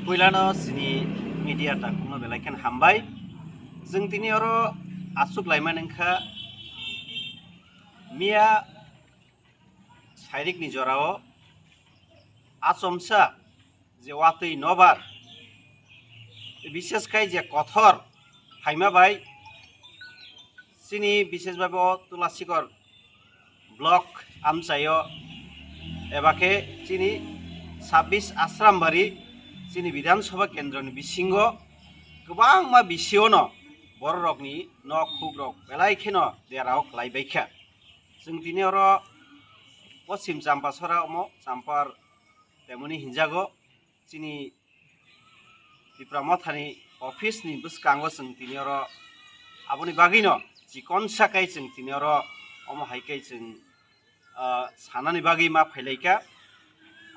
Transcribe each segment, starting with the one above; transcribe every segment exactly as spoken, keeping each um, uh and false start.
Puilano chini media takhukno belai khe hambai. Chwng tini oro aswk laimani wngkha, miya sairikni jorao achomsa je watwi nobar, bishes khai je kothor phaima bai chini bishes bai bo Tulasikor block amchaio eba khe chini sabbish Asrambari chini Bidhan Sabha kendroni bisingo kwbangma bisiono bororokni nok hukrok belai kheno derao klai baikha. Chwng tini oro Poschim Champasora omo Champar temoni hinjago chini Tipra Mothani office ni bwskango chwng tini oro aboni bagwino chikon sakai chwng tini oro omo hai khe chwng, ah, sanani bagwi ma phailaika.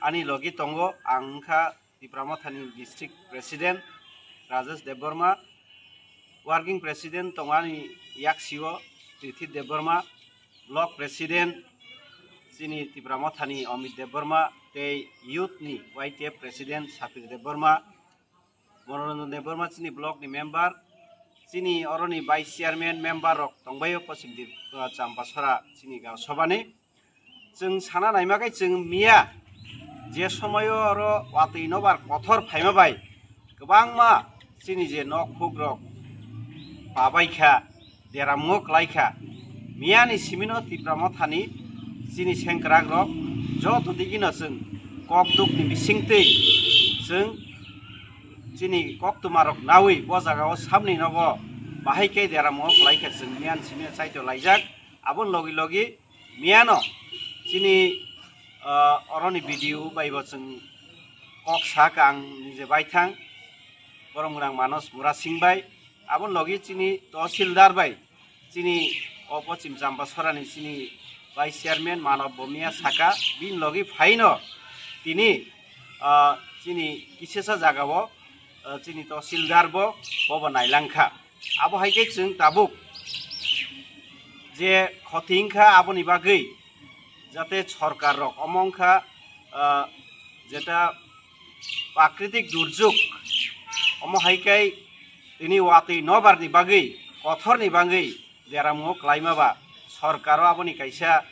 Ani logi tongo ang wngkha Tipra Mothani District President Rajesh Debbarma, Working President tongo ani yaksio Tithi Debbarma, Block President chini Tipra Mothani Amit Debbarma, tei Youth ni Y T F President Sapir Debbarma, Manoranjan Debbarma chini Block ni member, chini oroni Vice Chairman member rok tongbaio Poschim Dip-, ah, Champasora chini Gaosabani. Chwng sana naima khe chwng miya je somoio oro watwi nobar kothor phaima bai kwbangma chini je nok hukrok pabaikha, deramungo klaikha. Miyani simino Tipra Mothani chini sengkrakrok joto digino chwng kokdukni bisingtwi chwng chini koktwmarok nawi bo jagao samni nogo bahai khe deramungo klaikha chwng miyani simino chaito laijak. Aboni logi logi miyano chini, ah, oroni B D O bai bo chwng kok sakha ang nije baithang, borok mwnang Manos Murasing bai, aboni logi chini Tahsildar bai, chini o Poschim Champasorani chini Vice Chairman Manob Bomia sakha, bini logi phaino tini, ah, chini kisesa jagao, ah, chini Tahsildar bo, bobo nailangkha. Abo hai khe chwng tabuk je khoti wngkha aboni bagwi jate sorkar rok omo wngkha, ah, jeta prakritik durjuk omo hai khe tini watwi nobar ni bagwi kothor ni bagwi deramungo klaima ba sorkaro aboni kaisa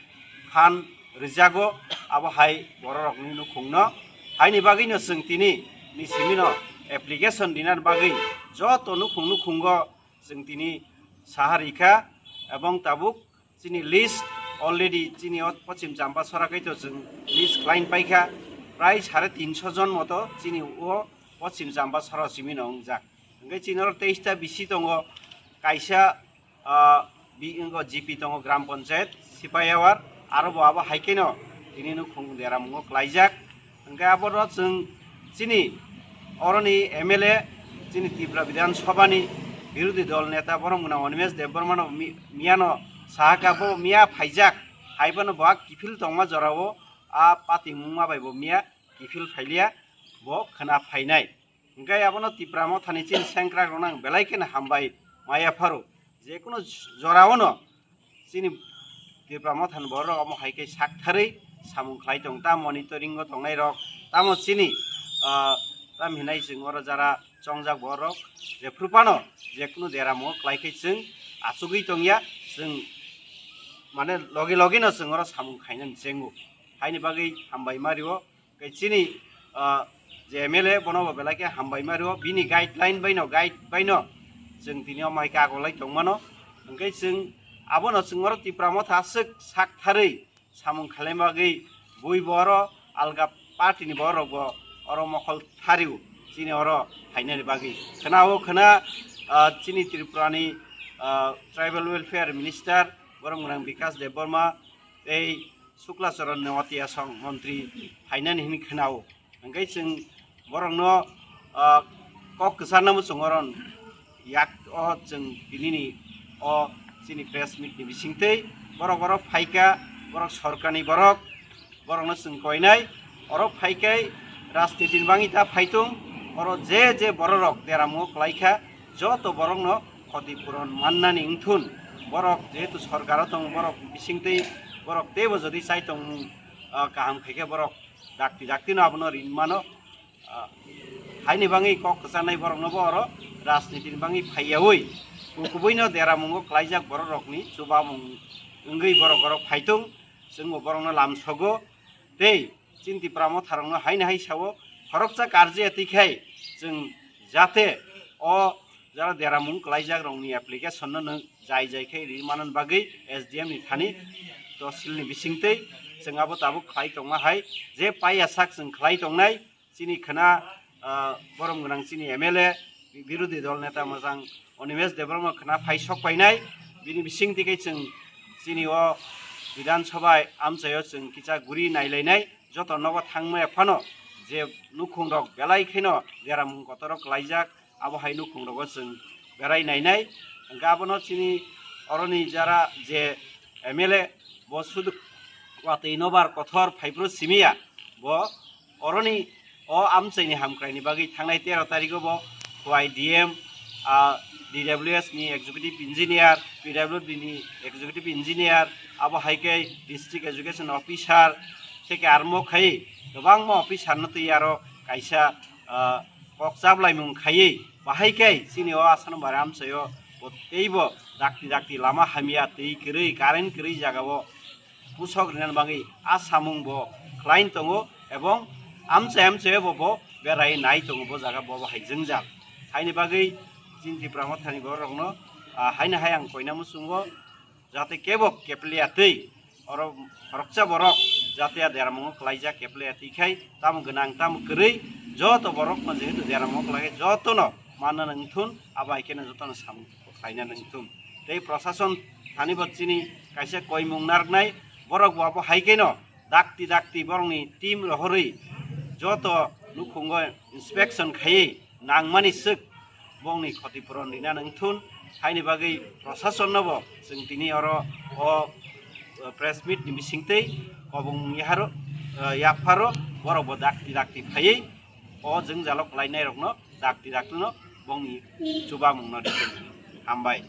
phan rijago, abo hai bororokni nukhungno. Haini bagwino chwng tini ni simino application dinani bagwi joto nukhung nukhungo chwng tini saha rikha, ebong tabuk chini list already chini o Poschim Champasora kaito chwng list khlain paikha, prai sare tinso jon moto chini o Poschim Champasora simino wngjak. Hwnkhe chini oro teista bisi tongo, kaisa ah, bi-, wngkha G P tongo Gram Panchayat, Sipaiawar, aro bo abo hai kheno tini nukhung deramungo klaijak. Hwnkhe aboro chwng chini oroni M L A, chini Tripura Bidhan Sabhani birodhi dol neta borok mwnang Animesh Debbarmano mi-, miyano sahakha bo miya phaijak, haiphano bo kiphil tongma jorao a patimungma bai bo miya kiphil phailiya, bo khwna phainai. Hwnkhe abono Tipra Mothani chini sengkrakrokno ang belai kheno hambai maya pharo. Jekunu joraono chini Tipra Mothani borok omo hai khe saktharwi samung khlai tong, ta monitoringo tongnairok, tamo chini, ah, tam hinai chwng oro jara chongjak borok, jephru phano jekunu deramungo klai khe chwng achugwi tongya, chwng mane logi logino chwng oro samung khainani chengo. Haini bagwi hambai ma rio. Khe chini, ah, je M L A bono bo belai khe hambai ma rio, bini guideline baino, guide baino chwng tini omo hai khe agolai tongmano. Hwnkhe chwng abono chwng oro Tipra Motha aswk sak tharwi samung khlaina bagwi bui bo oro alga party ni borok bo oro mokhol thario chini oro phainani bagwi. Khwnao khwna, ah, chini Tripura ni, ah, Tribal Welfare Minister borok mwnang Bikash Debbarma tei Sukla Charan Noatia song montri phainani hwnwi khwnao. Hwnkhe chwng borokno, ah, kok kwcharnamo chwng oro yak o chwng tinini o chini press meet ni bisingtwi borok oro phaikha, borok sorkarni borok, borokno chwng koinai. Oro phaikhai rajniti ni bagwi ta phaitung, oro je je bororok deramungo klaikha, joto borokno khoti puron mannani wngthun. Borok jehetu sorkaro tongo, borok bisingtwi borok teibo jodi chai tongmung, ah, kaham khaikhe borok dakti dakti no abono rin mano. Ah, Haini bangwi kok kwchanai borokno bo oro rajniti ni bangwi phaiyaui kukubuino deramungo klaijak borok rokni chubamung wngwi borok oro phaitung, chwngbo borokno lamsogo tei chini Tipra Motha rokno haini hai sao khoroksa karjiya twi khai chwng jate o jara deramung klaijak rokni application no nwng jai jai khai ri manan bagwi S D M ni thani tosilni bisingtwi chwng abo tabuk khlai tongma hai je paiya sak chwng khlai tongnai. Chini khwna, ah, borom gwnang chini M L A, birodhi dol neta mwchang Animesh Debbarma khwna phai sok painai. Bini bising tike chwng chini o Bidhan Sabha amchaio chwng kicha guri nailainai. Joto nogo thangmaya phano je nukhung rok belai kheno deramung kotor rok klaijak, abo hai nukhung rogo chwng berai nainai. Hwnkhe abono chini oroni jara je M L A bo sudu watwi nobar kothor phaiphru simiya, bo oroni o amchaini hamkraini bagwi thangnai tero tarigo bo Y D M, ah, D W S ni executive engineer, P W D ni executive engineer, abo hai khe district education officer, tei khe armo khai kwbangma officer no twi aro kaisa, ah, kok chablaimung khaiwi bahai khe chini o Asanobari amchaio bo teibo dakti dakti lama hamya, twi kwrwi, current kwrwi jagao pusok rinani bagwi a samung bo khlai tongo, ebong amchai amchai bo bo berai nai tongo bo jaga bo bo hai jwngjal. Haini bagwi chini Tipra Mothani borok rokno, ah, haino hai ang koina muchungo jate kebo kepliya twi oro khoroksa borok jate a deramungo klaijak kepliya twi khai tamo gwnang tamo kwrwi joto borokno jehetu deramungo klai jotono manna nangthun abo hai kheno jotono samung khlaina nangthun. Tei prosason thani bo chini kaisa koimung narwknai, borok bo abo hai kheno dakti dakti borokni team rohorwi joto nukhungo inspection khaiwi nangmani swk bongni khoti puron rina nangthun. Haini bagwi prosason no bo chwng tini oro o press meet ni bisingtwi kobong yapharo, yapharo borok bo dakti dakti phaiwi o jwngjalo klainai rokno dakti dakti no bongni chubamung no rikhe. Hambai.